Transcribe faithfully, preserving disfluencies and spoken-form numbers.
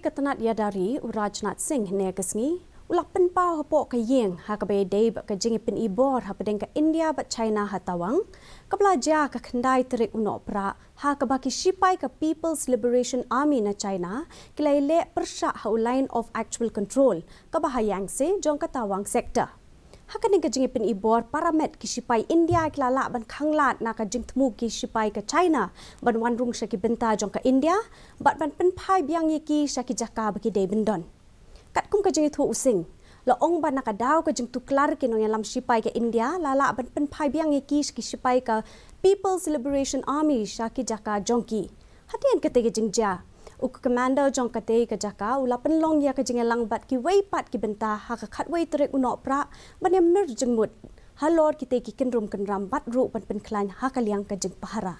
Ka tnat ïada ri u Rajnath Singh hynne ka sngi u la pynpaw hapoh ka ïing ha kaba ïadei bad ka jingïapynibor hapdeng ka India bad China ha Tawang, kaba la jia ka khyndai tarik u Nohprah, ha kaba ki shipai ka People's Liberation Army na China ki la ïaleh pyrshah ha u Line of Actual Control kaba ha Yangtse jong ka Tawang sector. Ha kane ka jingïapynibor paramet, ki shipai India ki la lah ban khanglad na ka jingthmu ki shipai ka China ban wan rung sha ki bynta jong ka India bad ban pynphai biang ïa ki sha ki jaka ba ki dei ban don. Katkum ka jingïathuh u Singh, la ong ba na ka daw ka jingtuklar, ki nongïalam shipai ka India la lah ban pynphai biang ïa ki sha ki shipai ka People's Liberation Army sha ki jaka jong ki. Hadien katei ka jingjia, u commander jong katei ka jaka u la pynlong ïa ka jingïalang bad kiwei pat ki bynta ha ka khatwei tarik u Nohprah ban ïamir jingmut halor kitei ki kynrum kynram bad ruh ban pynkhlaiñ ha ka liang ka jingpahara.